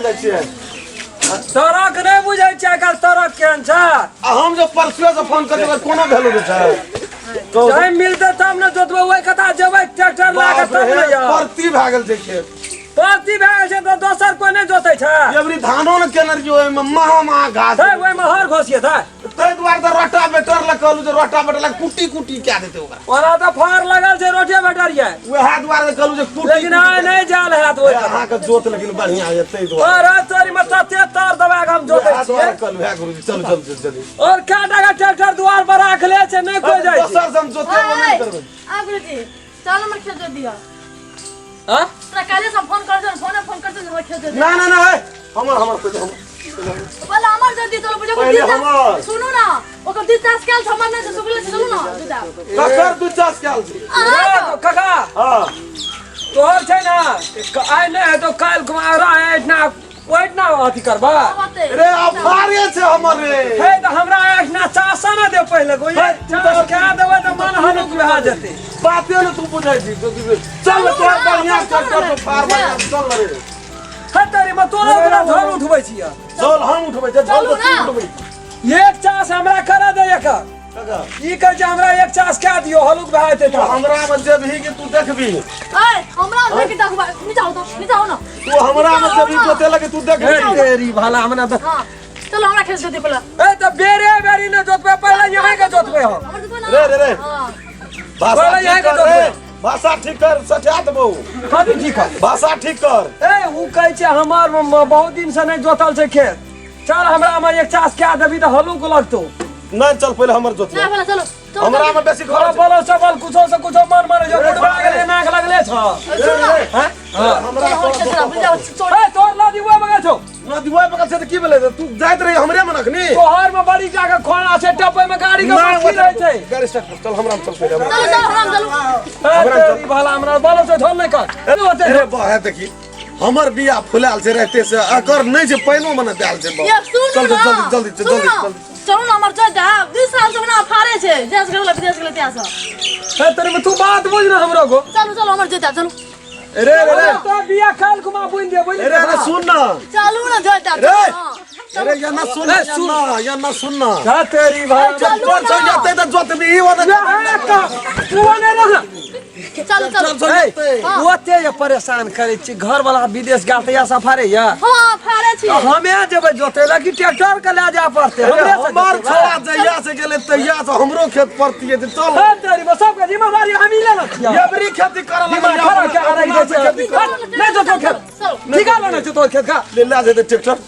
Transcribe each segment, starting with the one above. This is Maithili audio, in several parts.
जाइ छियै? सड़क नहि बुझै छै आइ काल्हि सड़क केहन छै। आ हम जे परसुए से फोन करै छियै, कोनो वैल्यू नहि छै। टाइम मिलतै तब ने जोतबै, ओहि कता जेबै ट्रैक्टर लए कऽ तब ने यौ। परती भए गेल छै खेत। परती भए गेल छै तऽ दोसर कोइ नहि जोतै छै। एबरी धानो ने केने रहियै, ओहिमे महा महा घास। हे, ओहिमे हर घोसिए था। ताहि दुआरे तऽ रोटावेटर लए कहलहुँ जे रोटावेटर लए कुट्टी कुट्टी कए देतै ओकरा। ओना तऽ फाड़ लगल छै रोटेवेटर ये। वएह दुआरे तऽ कहलहुँ जे कुट्टी। लेकिन आइ नहि जायल हैत ओहि। अहाँके जोत लेकिन बढ़िआँ यऽ ताहि दुआरे। और तोरी में तते तार दबा के हम जोतै वएह छियै। दुआरे कहलहुँ हे गुरुजी, चलू चलू चलू चलू। और कए टाका ट्रैक्टर दुआर पर राखले छै, नहि कोइ जाइ छै। दोसर से हम जोतेबो नहि करबै। आ गुरुजी, चल हमर खेत जोत दिअ। हाँ? तोरा काल्हि से हम फोन करै छियौ, फोने फोन करै छियौ, हमर खेत जोत दिअ। ना ना ना, हे हमर हमर पहिले हमर। पहिले हमर जोत दिअ, चलू बुझो। पहिले हमर। सुनू ना, ओकर दू चास कयल छै, हमर नहि छै, सुखले छै, चलू ना दूटा। ककर दू चास कयल छै? ए, काका। हाँ। तोहर छै ना, आइ नहि हेतौ काल्हि कुमारा एहिठिना ओहिठिना अथी करबा। रे अफारे छै हमर रे। हे तऽ हमरा एहिठिना चासा ने दे पहिले गो, ये चास खा देबै तऽ मन हलुक भए जेतै। बाते ने तू बुझै छी। चल तोहर बढ़िया ट्रैक्टर पर फार बढ़िया, चल रे। हे तेरी में तोरा ओकरा झल उठबै छियै। चल हम उठबै छियै, झल तऽ तू उठबै। एक चास हमरा करा दे एकर। काका। ई कहै छै हमरा एक चास कए दियौ, हलुक भए जेतै। तू हमरा मे जेबही कि तू देखबी? ए, हमरा मे कि देखबा? नीचा हो तो, नीचा हो ना। तू हमरा मे जेबही जोते लगे, तू देखबी? हे तेरी भला हमरा तऽ। हां, चलो हमरा खेत जोते पहिले। ए तऽ बेरे बेरी ने जोतबै, पहिले यहाँ के जोतबै हम। हमर जोतबै ना। रे रे रे। हां। भाषा पहिले ठीक यहाँ के कर रे। जोतबै। भाषा ठीक कर, सठा देबौ। कथी ठीक कर? भाषा ठीक कर। ए उ कहै छै हमर बहुत दिन से नहि जोतल छै खेत, चल हमरा मे एक चास कए देबी तऽ हलुक लगतौ। नहीं चल पहिले हमर जोत। ना पहिले चलो। हमरा में बेसी खर्च। बोलो सबल कुछो से कुछो मन मारे जो बुढ़वा गेले नाक लगले छ। हैं हमरा ए तोर नदी ओइ बगल छौ। नदी ओइ बगल छै त की भेलै? तू जाइत रही हमरे में अखनी। तोहर में बड़ी जाके खोना छै, टपै में गाड़ी के मुश्किल रहै छै। गाड़ी स्टार्ट कर, चल हमरा में चल पहिले। चल चल हमरा चल। ए तेरी भला हमरा बोलो से झोल नहीं कर। अरे बा है देखी हमर बिया फुलायल छै रहते से, अकर नहीं छै पाइनो मने देल छै। चल जल्दी जल्दी जल्दी जल्दी चलू ना हमर जोत दे। 20 साल से ना फाड़े छै, जस गेल विदेश गेल त्या से। हे तेरे में तू बात बुझ ना हमरो को। चलू चलू हमर जोत दे चलू। रे रे रे तो बिया काल कुमा बुन दे बुझ। रे रे सुन ना। चलू ना जोत दे। रे अरे या ना सुन ना, या ना सुन ना। का तेरी भाई चल चल चल जाते त जोत भी ई वाला तू ने रह। चल चल चल चल। ओते ये परेशान करै छी, घर वाला विदेश गेल तऽ या सफारे या। हां फाड़े छी। हमे जेबै जोते ला कि ट्रैक्टर के ले जाय पड़तै? हमरे हमर छोड़ा जहिया से गेलै तहिया से हमरो खेत पड़तियै त चल। हे तेरी बस सबके जिम्मेदारी हमही लेने छियै। एबरी खेती करऽ दिमाग खराब के राखि दै छै। नहि जोतो खेत। निकाल ने जोतो खेत का। ले ला जेतै ट्रैक्टर।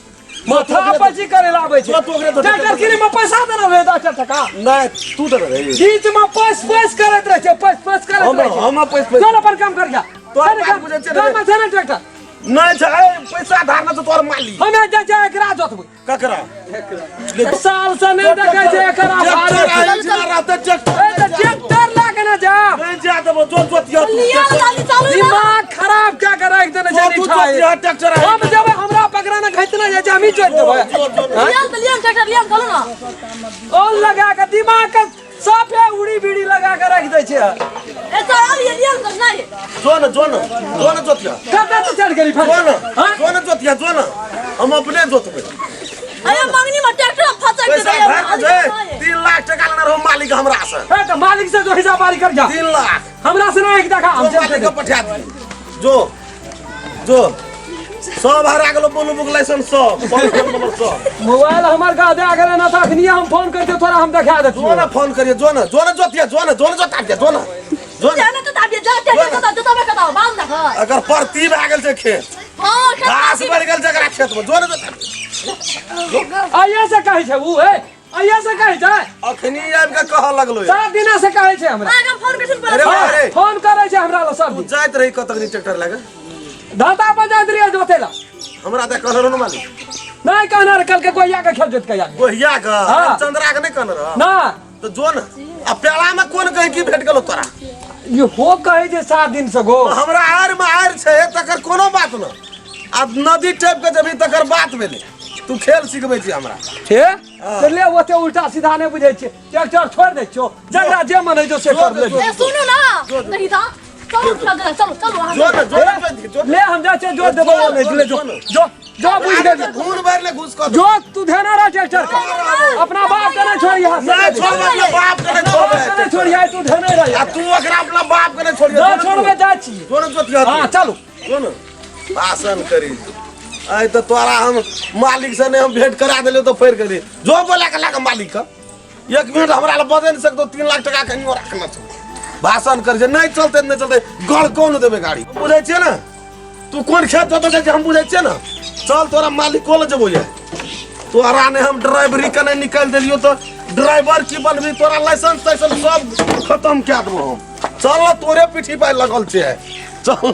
माथा पैसी करे ला आबै छै। ट्रैक्टर किनै में पैसा देना रहै 10 टका। नहि तू देने रही। बीच में पैस पैस करैत रहै छै, पैस पैस करैत रहै छै। हम पैस पैस। चल अपन काम कर जा। तोहर बात बुझै छियै। गाम में छै ने ट्रैक्टर? नहि छै, पैसा धारना छै तोहर मालिक। हमे जाइ छै एकरा जोतबै। ककरा? साल से नहि देखै छै एकरा। ट्रैक्टर लए के ने जा। नहि जा देबो, जो जोतिया तू। लिया ना चालू। दिमाग खराब क्या के राखि देने छै। तू जोतिया ट्रैक्टर। हम जेबै, हमरा पकड़ा ने घैत नहि जाइ छै, हमही जोति देबै। लिया त लिया ट्रैक्टर लिया, चलू ना। ऑन लगा के दिमाग के साफे उड़ी बीड़ी लगा के राखि दै छै। ए चल लिया लिया त नहीं। जो न जो न जो न जोतिया। कतऽ तू चढ़ि गेली? जो न जो न जोतिया जो न, हम अपने जोतबै। अरे मंगनी में ट्रैक्टर फंसा के पैसा भर के छै। 3 लाख टका लेने रहो मालिक हमरा से। हे तऽ मालिक से जो हिसाब बारी कर जा। 3 लाख हमरा से नहीं एक देखा हम मालिक के पठा दिए। जो जो सब हरा गेलो, बोलू बुक लाइसेंस सब, फोन नंबर सब। मोबाइल हमर गा दे गेलै ना तऽ अखनी हम फोन करते तोरा हम देखा देतियौ। जो ना फोन करिए, जो ना जो ना जोतिया, जो ना जो ना जोता दे, जो ना जो ना। जाने तो ताबिया जा ट्रैक्टर जोता जोता कता बांध देख। अगर परती भए गेल छै खेत। हां घास बढ़ गेल छै एकरा खेत में, जो ना जोता। आइए से कहै छै उ, ए आइए से कहै छै। अखनी आबि के कहऽ लगलो। 7 दिना से कहै छै हमरा। आगा फोन करछिन। अरे अरे फोन करै छै हमरा ल सब दिन। जाइत रही कतक ट्रैक्टर लगे? धाता पर जाइत रहियै जोते ला। हमरा तऽ कहने रहो मालिक। नहीं कहने रहे, कल के गोहिया के खेत जोत के आबी। गोहिया के? हां। चंद्रा के नहीं कहने रहो? ना। तो जो न आ पेला में कोन कहीं की भेट गेलो तोरा? ई हो कहै छै 7 दिन से गो। हमरा आर में आर छै तकर कोनो बात न। आ नदी टप के जबी तकर बात भेलै। तू खेल सिखबै छी हमरा। छे? तो ले ओते उल्टा सीधा नहीं बुझै छियै। ट्रैक्टर छोड़ दै छियौ, जकरा जे मन होइ छौ से कर ले। ए सुनू ना, नहीं ता चलू चलू चलू चलू। जो न जो न जो। ले हम जाइ छियै जोत देबो। नहीं ले जो जो। जो बुझ गेली। घून भरि ले घुस कऽ जो तू धेने रह ट्रैक्टर के, अपना बाप के नहीं छोड़िया। नहीं छोड़बै, अपना बाप के नहीं बाप के छोड़बै। नहीं छोड़िया, तू धेने रह। आ तू ओकरा अपना बाप के नहीं छोड़ियो। ना छोड़बे, जाइ छी। जो ने जोतिया। हाँ चलू। जो ने भाषण करी आइ तऽ तोरा हम मालिक से नहि हम भेंट करा देलियौ तऽ फड़ि गेली। जो बोला के लए मालिक के एक मिनट हमरा लए बजै नहि सकतो। 3 लाख टका कनियो रखना छौ। भाषण करै छै, नहि चलतै नहि चलतै, गड़ कोन देबै गाड़ी। हम बुझै छियै ने तू कोन खेत जोतै छै, हम बुझै छियै ने। चल तोरा मालिक को लऽ जेबौ ये। तोरा ने हम ड्राइवरी के नहि निकालि देलियौ तऽ ड्राइवर की बनबी? तोरा लाइसेंस ताइसेंस सब खतम कए देबौ हम। चल ने, तोरे पीठी पर लगल छै, चल।